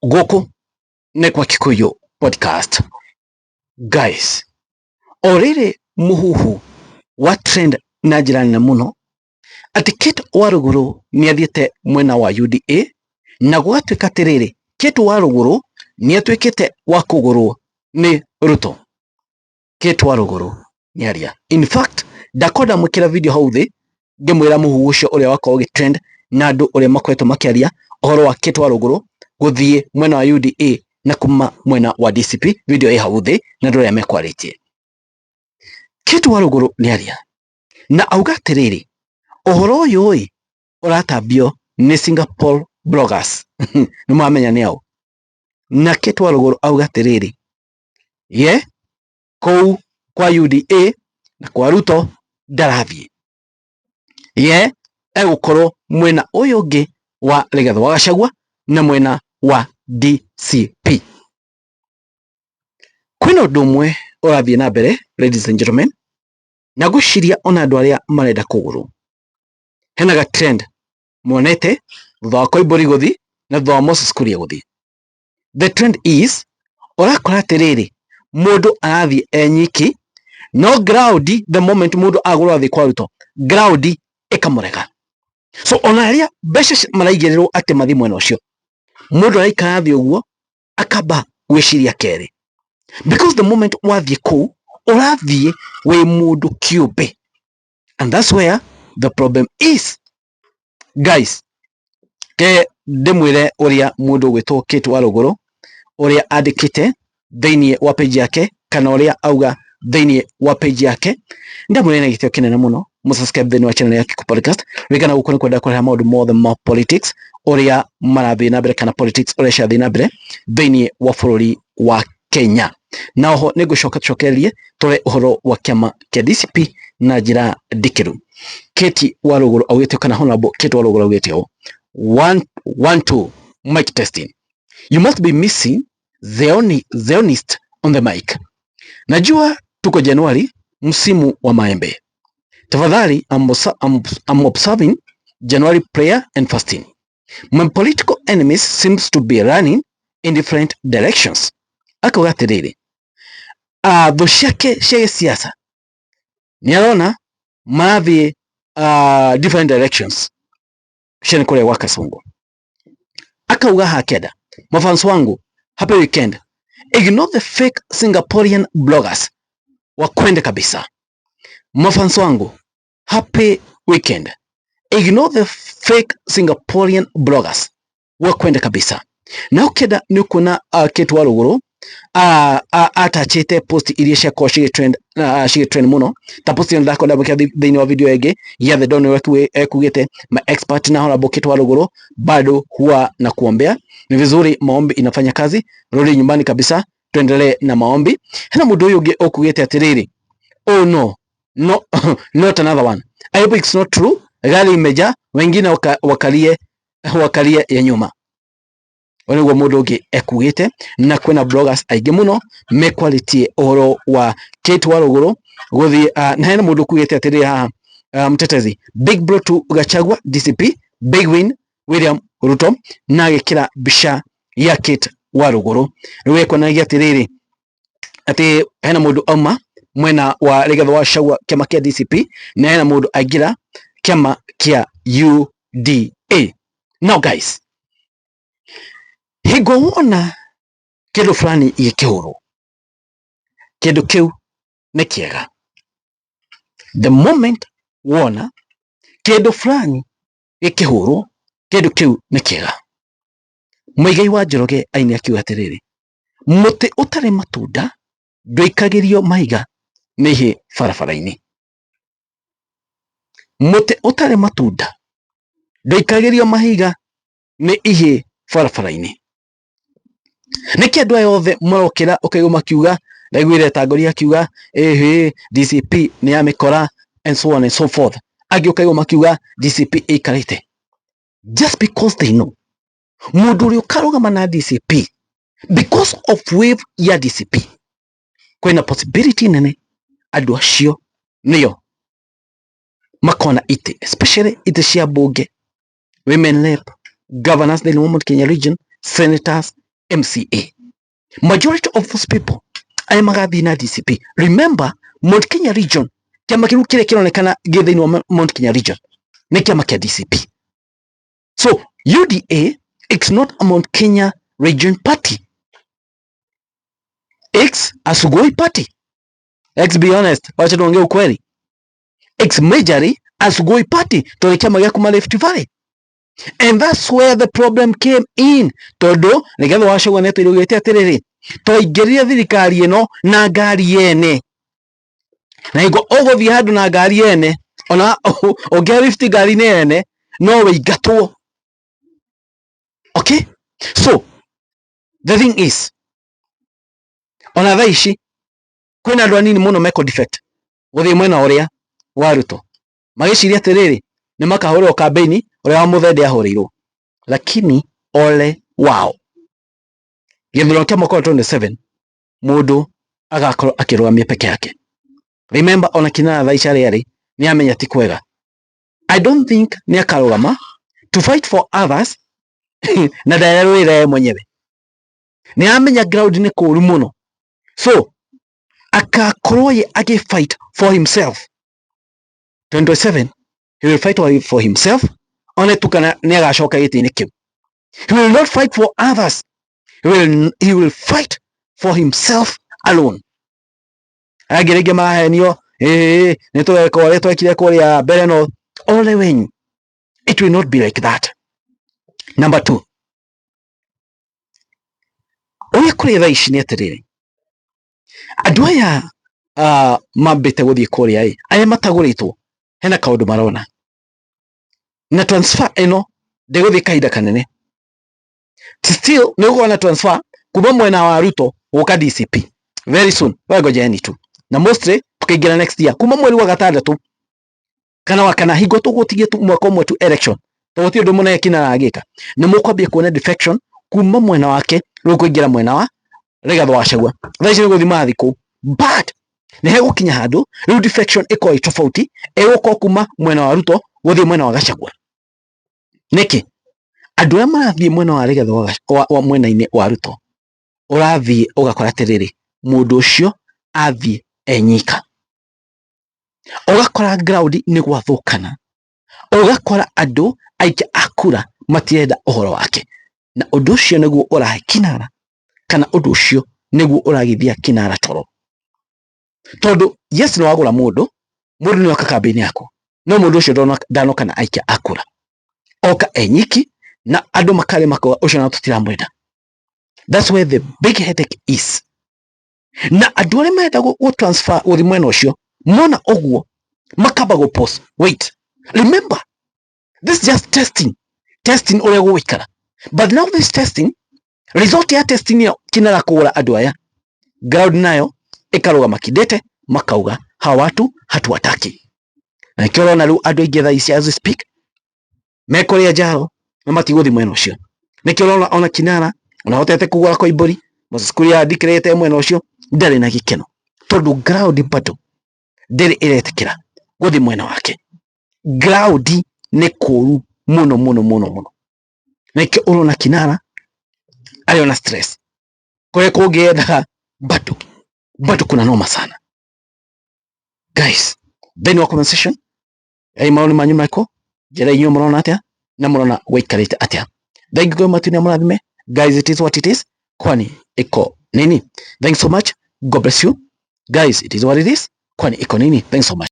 Gũkũ nĩ kwa Kikuyu Podcast. Guys, o rĩrĩ mũhuhu wa trend na njĩra nene mũno atĩ Kate Warũgũrũ nĩ athiĩte mwena wa UDA na gũgatuĩka atĩrĩrĩ, Kate Warũgũrũ nĩ atuĩkĩte wa kũgũrwo nĩ Ruto. Kate Warũgũrũ nĩ aria. In fact, ndakorwo ndamwĩkĩra video hau thĩ ngĩmwĩra mũhuhu ũcio ũrĩa wakorwo ũgĩtrend na andũ ũrĩa makoretwo makĩaria ũhoro wa Kate Warũgũrũ gũthiĩ mwena wa UDA na kuma mwena wa DCP. Video ĩ hau thĩ na andũ arĩa mekwarĩtie. Kate Warũgũrũ nĩ aria na auga atĩrĩrĩ, ũhoro ũyũ ĩ ũratambio nĩ Singapore bloggers nĩ mwamenya nĩ ao. Na Kate Warũgũrũ auga atĩrĩrĩ, ye kũu kwa UDA na kwa Ruto ndarathiĩ, ye egũkorwo mwena ũyũ ũngĩ wa Rigathĩ wa Gachagua na mwena wa DCP. Kwĩna ũndũ ũmwe ũrathiĩ na mbere, ladies and gentlemen, na ngwĩciria ona andũ arĩa marenda kũgũrwo hena ga trend monete thutha wa Koimbũri gũthiĩ na thutha wa Moses Kuria gũthiĩ. The trend is ũrakora atĩrĩrĩ, mũndũ arathiĩ e nyiki no ground, the moment mũndũ agũrwo athiĩ kwa Ruto, ground ĩkamũrega. So ona arĩa mbeca maraigĩrĩrwo atĩ mathiĩ mwena ũcio, mũndũ araikara thĩ ũguo akamba gwĩciria kerĩ, because the moment wathiĩ kũu ũrathiĩ wĩ mũndũ kĩũmbe, and that's where the problem is. Guys, ke ndĩmwĩre ũrĩa mũndũ ũgwĩtwo Kate Warũgũrũ ũrĩa andĩkĩte thĩinĩ wa page yake kana ũrĩa auga thĩinĩ wa page yake. Ndamwĩra na gĩtĩo kĩnene mũno mũsubscribe thĩinĩ wa channel ya Kikuyu Podcast. Ririkana gũkũ nĩ kwenda kũreha maũndũ mothe ma politics ũrĩa marathiĩ na mbere kana politics ũrĩa cirathiĩ na mbere thĩinĩ wa bũrũri wa Kenya. Na oho nĩ ngũcoka tũcokererie tũrore ũhoro wa kĩama kĩa DCP na njĩra ndikĩru. Kate Warũgũrũ augĩte, kana Honorable Kate Warũgũrũ augĩte ũũ: "One, one, two, mic testing. You must be missing Zionist on the mic. Najua tuko Januari, msimu wa maembe. Tafadhali, I'm observing January prayer and fasting. My political enemies seems to be running in different directions." Akauga atĩrĩrĩ, thũ ciake cia gĩsiasa nĩ arona marathiĩ different directions. Cio nĩ kũrĩa gwa Kasongo. Akauga hakenda, "Mafans wangu, happy weekend. Ignore the fake Singaporean bloggers, wakwende kabisa. Mafans wangu, happy weekend. Ignore the fake Singaporean bloggers, wakwende kabisa." Na ũkĩenda nĩ ũkuona Kate Warũgũrũ atachĩte post iria ciakorwo cigĩtrend cigĩtrend mũno, ta post ĩno ndakorwo ndamwĩkĩra thĩinĩ wa video ĩngĩ ya The Don ekugĩte, "My expert na Honorable Kate Warũgũrũ bado huwa na kuombea. Ni vizuri, maombi inafanya kazi. Rudi nyumbani kabisa, tuendelee na maombi." Hena mũndũ ũyũ ũngĩ ũkugĩte atĩrĩrĩ, "Oh no, no, not another one. I hope it's not true. Gari imejaa, wengine wakalie wakalie ya nyuma." Ũyũ nĩguo mũndũ ũngĩ ekugĩte. Na kwĩna bloggers aingĩ mũno mekwarĩtie ũhoro wa Kate Warũgũrũ gũthiĩ na hena mũndũ ũkugĩte atĩrĩrĩ haha, "Mtetezi, big blow to Gachagua, DCP, big win William Ruto," na agĩkĩra mbica ya Kate Warũgũrũ. Rĩu ekuonanagia atĩrĩrĩ, atĩ hena mũndũ auma mwena wa Rigathĩ wa Gachagua, kĩama kĩa DCP, na hena mũndũ aingĩra kĩama kĩa UDA. Now guys, hingo wona kĩndũ fulani gĩkĩhũrwo, kĩndũ kĩu nĩ kĩega. The moment wona kĩndũ fulani gĩkĩhũrwo, kĩndũ kĩu nĩ kĩega. Muigai wa Njoroge aini akiuga atĩrĩrĩ, mũtĩ ũtarĩ matunda ndũikagĩrio mahiga nĩ ihĩ barabara-inĩ. Mũtĩ ũtarĩ matunda ndũikagĩrio mahiga nĩ ihĩ barabara-inĩ. Nĩkĩ andũ aya othe marokĩra ũkaigua makiuga, ndaiguire Tangoria akiuga ĩhĩ DCP nĩ ya mĩkora and so on and so forth, angĩ ũkaigua makiuga DCP ĩikarĩte, just because they know mũndũ ũrĩa ũkarũgama na DCP, because of wave ya DCP, kwĩna possibility nene andũ acio nĩo makona itĩ, especially itĩ cia mbunge, women rep, governors thĩinĩ wa Mount Kenya region, senators. MCA. Majority of those people arĩa magathiĩ na DCP, remember Mount Kenya region, kĩama kĩu kĩrĩa kĩronekana gĩ thĩinĩ wa Mount Kenya region nĩ kĩama kĩa DCP. So UDA, it's not a Mount Kenya region party, it's a Sugoi party. Let's be honest, wacha tuongee ukweli, it's majorly a Sugoi party tondũ kĩama gĩa kuma Rift Valley, and that's where the problem came in, tondu Rigathi wa Gachagua nĩatwĩrĩgĩte atĩrĩrĩ, twaingĩrire thirikari ĩno na ngari yene, na hingo ũgũthiĩ handũ na ngari yene, ona ũngĩa lift ngari-inĩ yene no wĩingatwo. Okay, so the thing is, ona thaa ici kwĩna andũ anini mũno meko defect gũthiĩ mwena ũrĩa wa Ruto, magĩciria atĩrĩrĩ, nĩ makahũrĩrwo kambĩini ũrĩa wa Muthende ahũrĩirwo, lakini ole wao. Gĩthurano kĩa mwaka wa 27 mũndũ agakorwo akĩrũgamia peke yake. Remember, ona Kinara thaa ici arĩa arĩ nĩ amenya ti kwega. I don't think nĩ akarũgama to fight for others na ndarerũĩra ye mwenyewe. Nĩ amenya ground nĩ kũru mũno, so akakorwo ye agĩ fight for himself. 2027 he will fight for himself, one tu kana nĩ agacoka gĩtĩ-inĩ kĩu. He will not fight for others, he will fight for himself alone. Angĩ rĩngĩ marahenio ĩĩ nĩ tũgeka ũrĩa twekire kũrĩa mbere, no ole wenyu, it will not be like that. Number two, ũrĩa kũrĩ thaa ici nĩ atĩrĩrĩ, andũ aya mambĩte gũthiĩ kũrĩa ĩ, arĩa matagũrĩtwo, hena kaũndũ marona na transfer ĩno ndĩgũthiĩ kahinda kanene. Still nĩ gũkorwo na transfer kuma mwena wa Ruto gũka DCP very soon, we ngojeni tu, na mostly tukaingĩra next year kuma mweri wa gatandatũ kana wa kana, hingo tũgũtigie tu mwaka ũmwe tu election, tondũ gũtirĩ ũndũ mũnene Kinara agĩka, nĩ mũkwambia kuona defection kuma mwena wake rĩu kũingĩra mwena wa Rigathi wa Gachagua. Thaa ici nĩ gũthiĩ marathiĩ kũu, but nĩ hegũkinya handũ rĩu defection ĩkorwo ĩ tofauti, ĩgũkorwo kuma mwena wa Ruto gũthiĩ mwena wa Gachagua. Nĩkĩ andũ arĩa marathiĩ mwena wa Rigathi wa mwena-inĩ wa Ruto, ũrathiĩ ũgakora atĩrĩrĩ, mũndũ ũcio athiĩ enyika, ũgakora ground nĩ gwathũkana, ũgakora andũ aingĩ a kura matirenda ũhoro wake, na ũndũ ũcio nĩguo ũrahe Kinara, kana ũndũ ũcio nĩguo ũragithia Kinara toro, tondũ yes, nĩ wagũra mũndũ, mũndũ nĩ oka kambĩini yaku, no mũndũ ũcio ndanoka na aikia a kura, oka enyiki, na andũ makarĩ makoga ũcio na tũtiramwenda. That's where the big headache is. Na andũ arĩa marenda gũ transfer gũthiĩ mwena ũcio, mona ũguo makamba gũ pause. Wait, remember, this is just testing, testing ũrĩa gũgũikara, but now this testing result ya testing ĩyo, Kinara kũgũra andũ aya, ground nayo ĩkarũgama kidete, makauga hawa watu hatuwataki. Na nĩkĩo ũrona rĩu andũ aingĩ thaa ici as we speak me kũrĩa njaro na matigũthiĩ mwena ũcio. Nĩkĩo ũrona ona Kinara ona hotete kũgũra Koimbũri, Moses Kuria ndikĩrĩte mwena ũcio, ndarĩ na gĩkeno, tondũ ground bado ndĩrĩ ĩretĩkĩra gũthiĩ mwena wake. Ground nĩ kũru mũno mũno mũno mũno, nĩkĩo ũrona Kinara arĩ ona stress kũrĩa kũngĩ endaga, bado bado kuna noma sana. Guys, thĩinĩ wa comment section ai maoni manyu marĩkũ? Njĩra inyuĩ mũrona atĩa na mũrona gũikarĩte atĩa? Thank you matu nĩ mũrathime. Guys, it is what it is, kwani iko nini? Thanks so much, God bless you guys. It is what it is, kwani iko nini? Thanks so much.